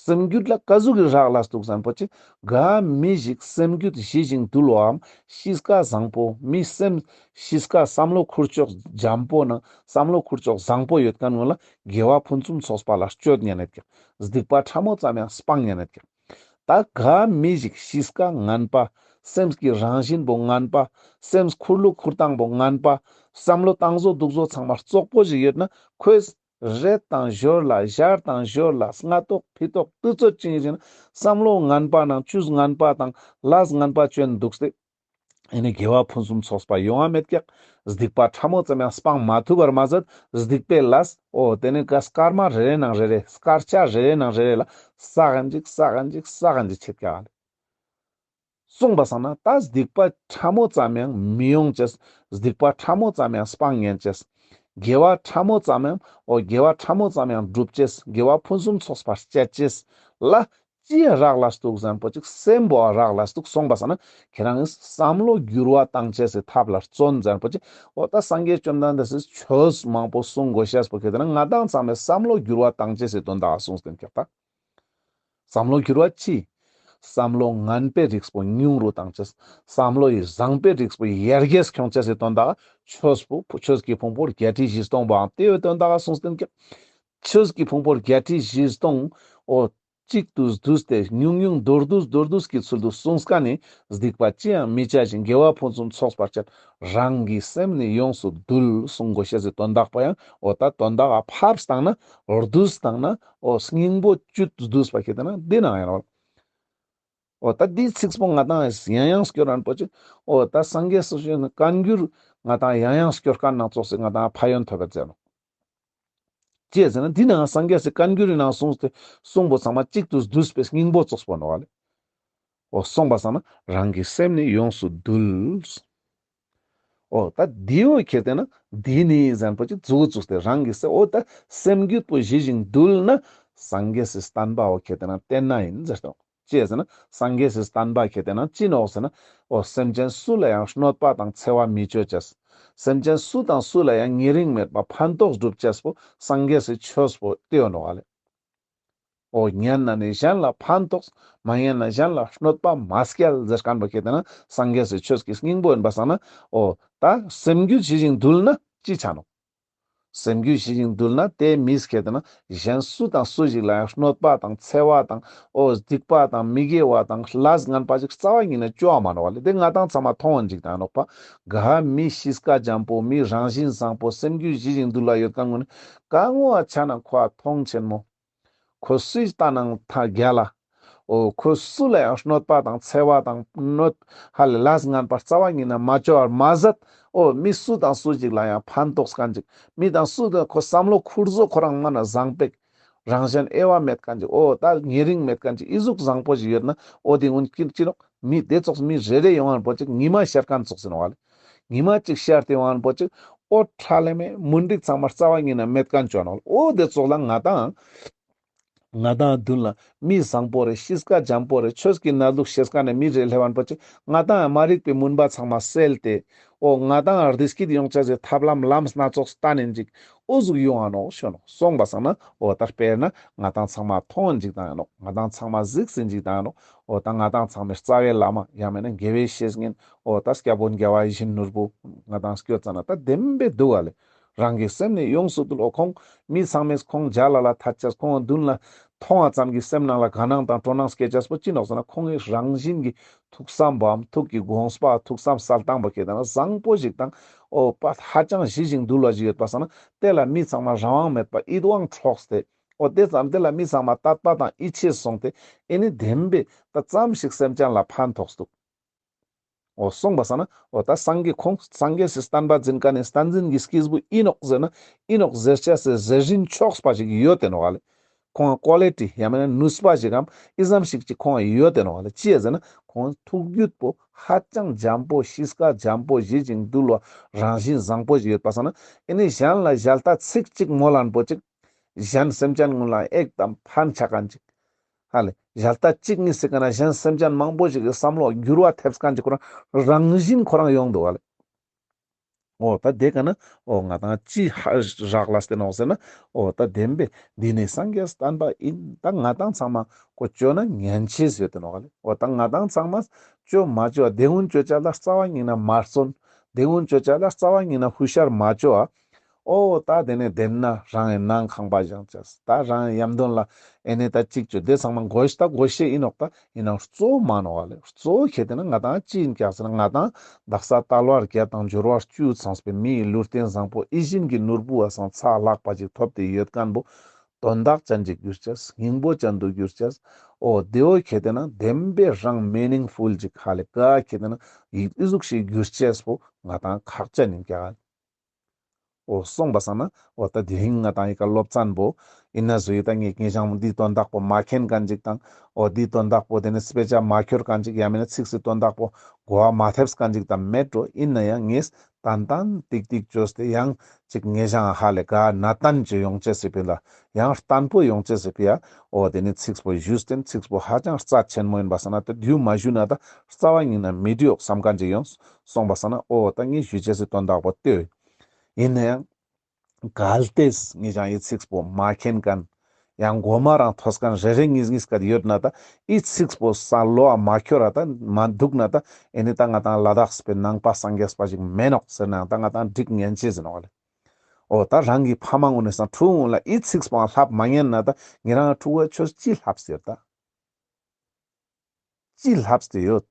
སེམས་རྒྱུད་ལ་ག་ཟུག་གི་རག་ལས་འདུག་ཟེར་ཁན་པོ་ཅིག་ག་མི་ཞིག་སེམས་རྒྱུད་ཞི་ཞིང་དུལ་བའམ་གཤིས་ཀ་བཟང་པོ་མི་སེམས་གཤིས་ཀ་བསམ་བློ་ཁུར་ཕྱོགས་འཇམ་པོ་ནང་བསམ་བློ་ཁུར་ཕྱོགས་བཟང་པོ་ཡོད་ཁན་ངོ་ལ་དགེ་བ་ཕུན་སུམ་ཚོགས་པ་ལ་སྤྱོད་ཉན་ནད་ཀྱག་སྡིག་པ་ཕྲ་མོ་ཙམ་ཡང་སྤང་ཉན་ནད་ཀྱག་ད་ག་མི་ཞིག་གཤིས་ཀ་ངན་པ་སེམས་ཀྱི་རང་བཞིན་པོ་ངན་པ་སེམས་ཁུར་ལུགས་ཁུར་སྟངས་པོ་ངན་པ་བསམ་བློ་བཏང་བཟོ་འདུག་བཟོ་ཚང་མ་རྩོག་པོ་ཞིག་ཡོད་ན་ཁོས་རེད་དང་ཞོར་ལ་ཞར་དང་ཞོར་ལ་སྔ་ཏོག་ཕི་ཏོག་དུས་ཚོད་ཅིག་ཡིན་ན་བསམ་བློ་ངན་པ་ནང་བཅུས་ངན་པ་དང་ལས་ངན་པ་བཅོན་འདུག་སྟེ། ཨེ་ནི་དགེ་བ་ཕུན་སུམ་ཚོགས་པ་ཡོང་བ་མེད་ཀྱག་སྡིག་པ་ཕྲ་མོ་ཙམ་ཡང་སྤང་མ་ཐུབ་པར་མ་ཟད་སྡིག་པའི་ལས་འོ་དེ་ནི་ཀ་སྐར་མ་རེ་རེ་ནང་རེ་རེ་སྐར་ཆ་རེ་རེ་ནང་རེ་རེ་ལ་ས་གན་ཅིག་ས་གན་ཅིག་ས་གན་ཅིག་ཆད་ཀྱག་གསུངས་པ་སང་ན་ད་སྡིག་པ་ཕྲ་མོ་ཙམ་ཡང་མི་ཡོང་ཅེས། སྡིག་པ་ཕྲ་མོ་ཙམ་ཡང་སྤང་ཉན་ཅེས། དགེ་བ་ཕྲ་མོ་ཙམ་ཡང་འོ་དགེ་བ་ཕྲ་མོ་ཙམ་ཡང་སྒྲུབ་ཅེས། དགེ་བ་ཕུན་སུམ་ཚོགས་པར་སྤྱད་ཅེས་ལ་ཅི་ཡ་རག་ལས་འདུག་ཟེར་ཁན་པོ་ཅིག་སེམས་པོ་རག་ལས་འདུག་གསུངས་པ་སང་ན་ཁྱེད་རང་གི་བསམ་བློ་འགྱུར་བ་བཏང་ཅེས་སི་ཐབས་ལ་བརྩོན་ཟེར་ཁན་པོ་ཅིག་འོ་ད་སངས་རྒྱས་བཅོམ་ལྡན་འདས་སི་ཆོས་མང་པོ་གསུང་དགོས་ཤེས་པོ་ཁྱེད་ན་ང་དང་ཚང་མའི་བསམ་བློ་འགྱུར་བ་བཏང་ཅེས་སི་དོན་དག་གསུངས་ཏེ་ཀྱག་ད། བསམ་བློ་འགྱུར་བ་ཅི། བསམ་བློ་ངན་པའི་རིགས་པོ་ཉུང་རུ་བཏང་ཅེས། བསམ་བློ་ཡི་བཟང་པའི་རིགས་པོ་ཡར་རྒྱས་ཁྱོང་ཅེས་སི་དོན་དག་ཆོས་པོ་ཆོས་ཀྱི་ཕུང་པོ་བརྒྱད་ཁྲི་བཞི་སྟོང་པའང་དེ་བའི་དོན་དག་གསུངས་ཏེ་ཀྱག་ཆོས་ཀྱི་ཕུང་པོ་བརྒྱད་ཁྲི་བཞི་སྟོང་འོ་གཅིག་ཏུ་བསྡུས་ཏེ་ཉུང་ཉུང་མདོར་བསྡུས་མདོར་བསྡུས་ཀྱི་ཚུལ་དུ་གསུངས་ཀ་ནི་སྡིག་པ་ཅི་ཡང་མི་བྱ་ཞིང་དགེ་བ་ཕུན་སུམ་ཚོགས་པར་སྤྱད། རང་གི་སེམས་ནི་ཡོངས་སུ་འདུལ་གསུང་དགོས་ཤེས་སི་དོན་དག་པོ་ཡང་འོ་ད་དོན་དག་ཕབས་བཏང་ན་བསྡུས་བཏང་ན་འོ་སྙིང་པོ་བཅུད་བསྡུས་པ་ཁྱེད་ན་འདི་ནང་ཡང་རོལ། འོ་ད་འདིའི་ཚིག་པོ་ང་དང་ཡང་ཡང་སྐྱོར་རན་པོ་ཅིག་འོ་ད་སངས་རྒྱས་སི་བཀའ་འགྱུར་ང་དང་ཡང་ཡང་སྐྱོར་མཁན་ནང་ཙོགས་སེ་ང་དང་ཕན་ཡོན་ཐོབ་པ་ཟེར་ནོག་ཅི་ཟེར་ན་འདི་ནང་སངས་རྒྱས་སི་བཀའ་འགྱུར་རི་ནང་གསུངས་ཏེ་གསུངས་པོ་ཚང་མ་གཅིག་ཏུ་བསྡུས་པའི་སྙིང་པོ་ཙོགས་པོ་ནོག་ལེ། འོ་གསུངས་པ་ཚང་མ་རང་གི་སེམས་ནི་ཡོངས་སུ་འདུལ། འོ་ད་འདི་འོ་ཁྱེར་ཏེ་ན་འདི་ནི་ཟེར་པོ་ཅིག་མཛུ་གུ་བཙུགས་ཏེ་རང་གི་སེམས་འོ་ད་སེམས་རྒྱུད་པོ་ཞི་ཞིང་དུལ་ན་སངས་རྒྱས་སི་བསྟན་པ་འོ་ཁྱེར་ཏེ་ན་བསྟེན་ན་ཡིན་ཟེར་ཏོ། ཅི་ཟེར་ན་སངས་རྒྱས་སི་བསྟན་པ་ཁྱེར་ཏེ་ན་ཅི་ནོག་ཟེར་ན་འོ་སེམས་ཅན་སུ་ལ་ཡང་གནོད་པ་དང་འཚེ་བ་མི་བཅོ་ཅེས། སེམས་ཅན་སུ་དང་སུ་ལ་ཡང་ཉེ་རིང་མེད་པ་ཕན་ཐོགས་སྒྲུབ་ཅེས་པོ་སངས་རྒྱས་སི་ཆོས་པོ་དེ་ཡོད་ནོག་ལེ། འོ་ཉན་ན་ནི་གཞན་ལ་ཕན་ཐོགས། མ་ཉན་ན་གཞན་ལ་གནོད་པ་མ་སྐྱལ་ཟེར་མཁན་པོ་ཁེ་ཏེ་ན་སངས་རྒྱས་སི་ཆོས་ཀྱི་སྙིང་པོ་ཡིན་པ་སང་ན། འོ་ད་སེམས་རྒྱུད་ཞི་ཞིང་དུལ་ན་ཅི་ཆ་ནོག། སེམས་རྒྱུད་ཞི་ཞིང་དུལ་ན་དེ་མིས་ཁེ་ཏེ་ན་གཞན་སུ་དང་སུ་ཞིག་ལ་ཡང་གནོད་པ་དང་འཚེ་བ་དང་། འོ་སྡིག་པ་དང་མི་དགེ་བ་དང་ལས་ངན་པ་ཞིག་རྩ་བ་ཉིད་ནས་ཅོ་བ་མ་ནོག་ལེ། དེ་ང་དང་ཚང་མ་མཐོང་བ་ཅིག་དང་ནོག་པ། ག་མི་གཤིས་ཀ་འཇམ་པོ། མི་རང་བཞིན་བཟང་པོ། སེམས་རྒྱུད་ཞི་ཞིང་དུལ་བ་ཡོད་མཁན་ཀུན་ནི་ག་ངོ་བ་ཆ་ན་ཁོ་མཐོང་ཆེན་མོ། ཁོ་སུའི་ལྟ་ནང་ཐ་རྒྱལ་ལ། འོ་ཁོ་སུ་ལ་ཡང་གནོད་པ་དང་འཚེ་བ་དང་གནོད། ཧ་ལས་ལས་ངན་པ་རྩ་བ་ཉིད་ནས་མ་ཅོ་བར་མ་ཟད། འོ་མི་སུ་དང་སུ་ཞིག་ལ་ཡང་ཕན་ཐོགས་མཁན་ཅིག། མི་དང་སུ་དང་ཁོ་བསམ་བློ་ཁུར་བཟོ་ཁོ་རང་མ་ན་བཟང་པེག། རང་གཞན་དབྱེ་བ་མེད་མཁན་ཅིག། འོ་ད་ཉེ་རིང་མེད་མཁན་ཅིག། ཨི་ཟུག་བཟང་པོ་ཞིག་ཡོད་ན། འོ་དེ་ཀུན་ཅི་ཅི་ནོག། མི་དེ་ཙོགས་མི་རེ་རེ་ཡོང་བ་པོ་ཅིག་ཉི་མ་ཤར་མཁན་ཙོགས་ཡིན་ནོག་ལེ། ཉི་མ་ཅིག་ཤར་ཏེ་ཡོང་བ་པོ་ཅིག། འོ་ཁྲ་ལེ་མེ་མུན་དིག་ཚང་མ་རྩ་བ་ཉིད་ནས་མེད་མཁན་ཅོ་ནོག་ལེ། འོ་དེ་ཙོགས་ལ་ང་དང་ང་དང་མདུན་ལ་མི་བཟང་པོ་རེ་གཤིས་ཀ་འཇམ་པོ་རེ་ཆོས་ཀྱི་གནས་ལུགས་ཤེས་མཁན་ནི་མི་རེ་སླེབས་པ་པོ་ཅིག། ང་དང་མ་རིག་པའི་མུན་པ་ཚང་མ་སེལ་ཏེ། འོ་ང་དང་བདེ་སྐྱིད་ཡོང་ཆ་སི་ཐབས་ལམ་ལམ་སྣ་ཚོགས་སྟན་ནིན་ཅིག། འོ་ཟུག་ཡོང་ང་ནོག་ཞུ་ནོག། སོང་པ་སང་ན་འོ་ད་དཔེར་ན་ང་དང་ཚང་མ་མཐོང་ཅིག་དང་ཡིན་ནོག། ང་དང་ཚང་མ་གཟིགས་སིན་ཅིག་དང་ཡིན་ནོག། འོ་ད་ང་དང་ཚང་མའི་རྩ་བའི་བླ་མ་ཡང་མེད་ན་དགེ་བའི་བཤེས་གཉེན། འོ་ད་སྐྱབས་མགོན་རྒྱལ་བ་ཡིད་བཞིན་ནོར་བུ་ང་དང་སྐྱོད་ཙ་ན་ད་བདེན་པའི་འདུག་ག་ལེ། རང་གི་སེམས་ནི་ཡོངས་སུ་དུལ། འོ་ཁོང་མི་ཚང་མས་ཁོང་མཇལ་ལ་ལ་ཐད་ཆས། ཁོང་མདུན་ལ་མཐོང་བ་ཙམ་གྱིས་སེམས་ནང་ལ་དགའ་སྣང་དང་སྤྲོ་སྣང་སྐྱེ་ཆས་པོ་ཅི་ནོག་ཟེར་ན། ཁོང་གི་རང་བཞིན་གྱི་ཐུགས་བསམ་པའམ་ཐུགས་ཀྱི་དགོངས་པ་ཐུགས་བསམ་གསལ་དྭངས་པོ་ཁེ་ཏེ་ན་བཟང་པོ་ཞིག་དང་། འོ་པ་ཧ་ཅང་ཞི་ཞིང་དུལ་བ་ཞིག་ཡོད་པ་སང་ན་དེ་ལ་མི་ཚང་མ་རང་དབང་མེད་པ་ཡིད་དབང་འཕྲོགས་ཏེ། འོ་དེ་ཙམ་དེ་ལ་མི་ཚང་མ་དད་པ་དང་ཡིད་ཆེས་སོང་སྟེ། ཨེ་ནི་བདེན་པའི་ད་ཙམ་ཞིག་སེམས་ཅན་ལ་ཕན་ཐོགས་འདུག། འོ་སོང་པ་སང་ན་འོ་ད་སངས་རྒྱས་ཁོང་སངས་རྒྱས་སི་བསྟན་པ་འཛིན་མཁན་ནི་བསྟན་འཛིན་གྱི་སྐྱེས་བུ་ཨིན་ནོག་ཟེར་ན། ཨིན་ནོག་ཟེར་ཆ་སི་ཟེར་རིན་ཆོག་པ་ཞིག་ཡོད་དེ་ནོག་ལེ། ཁོང་ཀོ་ལི་ཊི་ཡང་མེད་ན་ནུས་པ་ཞིག་གམ་ཨི་ཙམ་ཞིག་ཅིག་ཁོང་ཡོད་དེ་ནོག་ལེ། ཅི་ཡ་ཟེར་ན་ཁོང་ཐུགས་རྒྱུད་པོ་ཧ་ཅང་འཇམ་པོ་གཤིས་ཀ་འཇམ་པོ་ཞི་ཞིང་དུལ་བ་རང་བཞིན་བཟང་པོ་ཞིག་ཡོད་པ་སང་ན། ཨེ་ནི་གཞན་ལ་ཞལ་ཏ་ཚིག་གཅིག་མོལ་ལན་པོ་ཅིག། གཞན་སེམས་ཅན་ཀུན་ལ་ཨེག་དམ་ཕན་ཆ་མཁན་ཅིག། ཧ་ལེ། ཞལ་ཏ་གཅིག་གཉིས་སི་ཀ་ན་གཞན་སེམས་ཅན་མང་པོ་ཞིག་གི་བསམ་བློ་འགྱུར་བ་ཐེབས་མཁན་ཅིག་ཁོ་རང་རང་བཞིན་ཁོ་རང་ཡོང་འདུག་ཧ་ལེ། འོ་ད་དེ་ཀ་ན་འོ་ང་དང་ཅི་ཧ་རག་ལས་ཏེ་ནོག་ཟེར་ན། འོ་ད་བདེན་པའི་འདི་ནི་སངས་རྒྱས་བསྟན་པ་ཡིན། ད་ང་དང་ཚང་མ་ཁོ་ཅོ་ན་ཉན་ཆེས་ཡོད་དེ་ནོག་ཧ་ལེ། འོ་ད་ང་དང་ཚང་མ་ཅོ་མ་ཅོ་དེ་ཀུན་ཅོ་ཆ་ལ་རྩ་བ་ཉིད་ན་མ་བརྩོན། དེ་ཀུན་ཅོ་ཆ་ལ་རྩ་བ་ཉིད་ན་ཧུ་ཤར་མ་ཅོ་ཨ། འོ་ད་དེ་ནས་བདེན་ན་རང་ཡི་ནང་ཁང་པ་བཞེངས་ཆས། ད་རང་ཡི་ཡམ་དོན་ལ་ཨེ་ནས་ད་ཅིག་ཅོ་དེ་ཚང་མ་དགོས་ཤེས་ད་དགོས་ཤེས་ཨིན་ནོག། ད་ཨིན་ནའང་གཙོ་བོ་མ་ནོག་ལེ། གཙོ་བོ་ཁེ་ཏེ་ན་ང་དང་ཅི་ཨིན་ཀྱག་ཟེར་ན། ང་དང་དག་ས་དལ་བ་བརྒྱད་དང་འབྱོར་བ་བཅུ་ཚང་བའི་མི་ཡི་ལུས་རྟེན་བཟང་པོ་ཡིད་བཞིན་གྱི་ནོར་བུ་བ་སང་ཚ་ལྷག་པ་ཅིག་ཐོབ་སྟེ་ཡོད་མཁན་པོ་དོན་དག་ཅན་ཅིག་གྱུར་ཆས། སྙིང་པོ་ཅན་དུ་གྱུར་ཆས། འོ་དེ་བོ་ཁེ་ཏེ་ན་བདེན་པའི་རང་མི་ནིང་ཕུལ་ཅིག་ཧ་ལེ་ག་ཁེ་ཏེ་ན་ཨི་ཟུག་ཞིག་གྱུར་ཆས་པོ་ང་དང་ཁག་ཅན་ཨིན་ཀྱག། འོ་སོང་པ་སང་ན་འོ་ད་དེ་རིང་ང་དང་ཡི་ག་སློབ་ཚན་པོ་ཨིན་ན་བཟོ་ཡི་ད་ངས་ངེ་ཞང་འདིའི་དོན་དག་པོ་མ་མཁྱེན་མཁན་ཅིག་དང་། འོ་འདིའི་དོན་དག་པོ་དེ་ནས་དཔེ་ཆ་མ་ཁྱོར་མཁན་ཅིག་ཡང་མེད་ན་ཚིགས་སི་དོན་དག་པོ་གོ་བ་མ་ཐེབས་མཁན་ཅིག་ད་མེད་འགྲོ། ཨིན་ན་ཡང་ངས་ཏན་ཏན་ཏིག་ཏིག་ཅོས་ཏེ་ཡང་ཅིག་ངེ་ཞང་ཧ་ལེ་ག་ན་ཏན་ཅིག་ཡོང་ཆེས་སི་ཕི་ལ་ཡང་བརྟན་པོ་ཡོང་ཆེས་སི་ཕི་ཡ། འོ་དེ་ནས་ཚིགས་པོ་ཞུས་ཏེ་ཚིགས་པོ་ཧ་ཅང་རྩ་ཆེན་མོ་ཨིན་པ་སང་ན་ད་དུས་མ་ཞུས་ན་ད་རྩ་བ་ཉིད་ན་མི་འགྲིག་ཡོག་བསམ་མཁན་ཅིག་ཡོང་སོང་པ་སང་ན། འོ་ད་ངས་ཞུ་ཆེས་སི་དོན་དག་པོ་ལྟོས། ཨིན་ན་ཡང་གལ་ཏེ་ངེ་ཞང་ཨི་ཚིགས་པོ་མ་མཁྱེན་མཁན་ཡང་གོ་མ་རང་ཐོས་མཁན་རེ་རེ་གཉིས་གཉིས་ཀ་ཡོད་ན་ད་ཨི་ཚིགས་པོ་ས་ལོ་བ་མ་ཁྱོར་ར་ད་མ་འདུག་ན་ད་ཨེ་ནི་ད་ང་དང་ལ་དྭགས་པའི་ནང་པ་སངས་རྒྱས་པ་ཞིག་མེན་ནོག་ཟེར་ན་ཡང་ད་ང་དང་འགྲིག་ཉན་ཆེས་ཨིན་ནོག་ལེ། འོ་ད་རང་གི་ཕ་མ་ཀུན་ནི་སང་ཕྲུ་གུ་ཀུན་ལ་ཨི་ཚིགས་པོ་ལྷབ་མ་ཉན་ན་ད་ཉེ་རང་ཕྲུ་གུ་ཆོས་ཅི་ལྷབ་སྟེ་ཡོད་ད། ཅི་ལྷབ་སྟེ་ཡོད།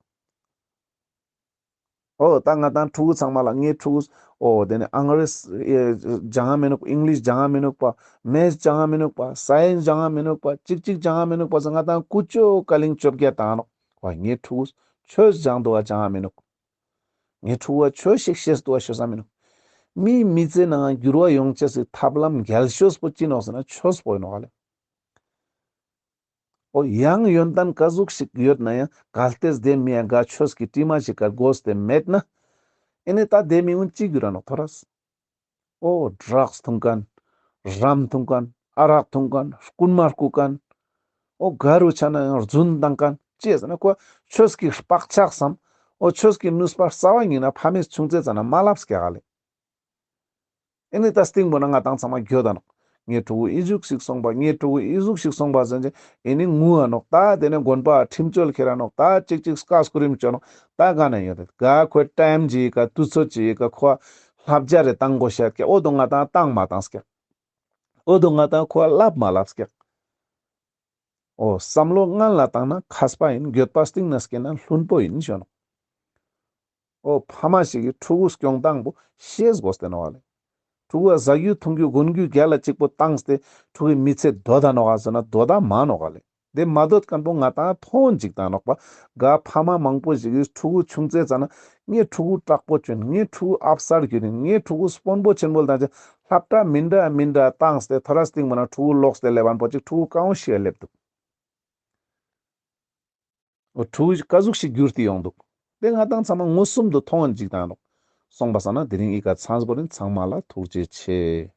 འོ་ད་ང་དང་ཕྲུ་གུ་ཚང་མ་ལ་ངའི་ཕྲུ་གུ་འོ་དེ་ནས་ཨང་རེས་སྦྱང་ང་མི་ནུག་པ། ཨིང་ལིཤ་སྦྱང་ང་མི་ནུག་པ། མེཐ་སྦྱང་ང་མི་ནུག་པ། སའེནས་སྦྱང་ང་མི་ནུག་པ། ཅིག་ཅིག་སྦྱང་ང་མི་ནུག་པ་ཟེར་ང་དང་ཀུ་ཅོ་ཀ་ལིང་བཅོ་བརྒྱད་བཏང་ནོག། འོ་ངའི་ཕྲུ་གུ་ཆོས་སྦྱང་འདུག་པ་སྦྱང་ང་མི་ནུག། ངའི་ཕྲུ་གུ་ཆོས་ཤིག་ཤེས་འདུག་པ་ཤེས་ས་མི་ནུག། མིའི་མི་ཚེ་ནང་འགྱུར་བ་ཡོང་ཆེས་སི་ཐབས་ལམ་རྒྱལ་ཤོས་པོ་ཅི་ནོག་ཟེར་ན་ཆོས་པོ་ཨིན་ནོག་ལེ། འོ་ཡང་ཡོན་ཏན་ག་ཟུག་ཞིག་ཡོད་ན་ཡང་གལ་ཏེ་དེ་མི་ཡང་ག་ཆོས་ཀྱི་དྲི་མ་ཞིག་ག་གོས་ཏེ་མེད་ན། ཨེ་ནི་ད་དེ་མི་ཀུན་ཅི་འགྱུར་ར་ནོག་ཐོ་རས། འོ་ཌྲགས་འཐུང་མཁན། རམ་འཐུང་མཁན། ཨ་རག་འཐུང་མཁན། རྐུན་མ་རྐུ་མཁན། འོ་ག་རུ་ཆ་ན་ཡང་རྫུན་བཏང་མཁན། ཅི་ཟེར་ན་ཁོ་ཆོས་ཀྱི་བག་ཆགས་སམ། འོ་ཆོས་ཀྱི་ནུས་པ་རྩ་བ་ཉིད་ན་ཕ་མས་ཆུང་ཙེ་ཙ་ན་མ་ལྷབས་ཀྱག་ལེ། ཨེ་ནི་ད་སྟིང་པོ་ན་ང་དང་ཚང་མ་འགྱོད་ད་ནོག། ངའི་ཕྲུ་གུ་ཨི་ཟུག་ཞིག་སོང་པ། ངའི་ཕྲུ་གུ་ཨི་ཟུག་ཞིག་སོང་པ་ཟེར་ཏེ་ཨེ་ནི་ངུ་འ་ནོག། ད་དེ་ནས་དགོན་པ་ཁྲིམས་གཅོད་ཁྱེར་ར་ནོག། ད་ཅིག་ཅིག་སྐད་སྐུ་རིམ་བཅོ་ནོག། ད་ག་ན་ཡོད་རེད། ག་ཁོའི་ཊའིམ་ཅིག་ག་དུས་ཚོད་ཅིག་ག་ཁོ་བསླབ་བྱ་རེ་བཏང་དགོས་ཤ་ཀྱག། འོ་དོ་ང་དང་བཏང་མ་བཏང་ཀྱག། འོ་དོ་ང་དང་ཁོ་བསླབ་མ་བསླབ་ཀྱག། འོ་བསམ་བློ་སྔན་ལ་བཏང་ན་མཁས་པ་ཡིན། འགྱོད་པ་སྟིང་ན་སྐྱེས་ན་བླུན་པོ་ཡིན་ཞུ་ནོག། འོ་ཕ་མ་ཞིག་གིས་ཕྲུ་གུ་སྐྱོང་སྟངས་པོ་ཤེས་དགོས་ཏེ་ནོག་ལེ། ཕྲུ་གུ་ཟ་རྒྱུ་འཐུང་རྒྱུ་གོན་རྒྱུ་རྒྱལ་ལ་གཅིག་པོ་བཏང་སྟེ་ཕྲུ་གུའི་མི་ཚེ་སྡོད་ད་ནོག་ག་ཟེར་ན་སྡོད་ད་མ་ནོག་ལེ། དེ་མ་སྡོད་མཁན་པོ་ང་དང་མཐོང་ཅིག་བཏང་ནོག་པ། ག་ཕ་མ་མང་པོ་ཞིག་གིས་ཕྲུ་གུ་ཆུང་ཙེ་ཙ་ན་ངའི་ཕྲུ་གུ་དྲག་པོ་བྱོན། ངའི་ཕྲུ་གུ་ཨབ་སར་གྱུར་ཡིན། ངའི་ཕྲུ་གུ་དཔོན་པོ་ཆེན་པོ་ལ་བཏང་ཅེས་སློབ་གྲྭ་མི་འདྲ་མི་འདྲ་བཏང་སྟེ་ཐོ་རས་སྟིང་མ་ན་ཕྲུ་གུ་ལོག་སྟེ་སླེབས་མཁན་པོ་ཅིག་ཕྲུ་གུ་གང་ཤེས་སླེབས་འདུག། འོ་ཕྲུ་གུ་ག་ཟུག་ཞིག་གྱུར་ཏེ་ཡོང་འདུག། དེ་ང་དང་ཚང་མ་མངོན་སུམ་དུ་མཐོང་ཡིན་ཅིག་བཏང་ནོག། སོང་པ་སང་ན་དེ་རིང་ཨི་ཀ་ཚང་པོ་རིན། ཚང་མ་ལ་ཐུགས་རྗེ་ཆེ།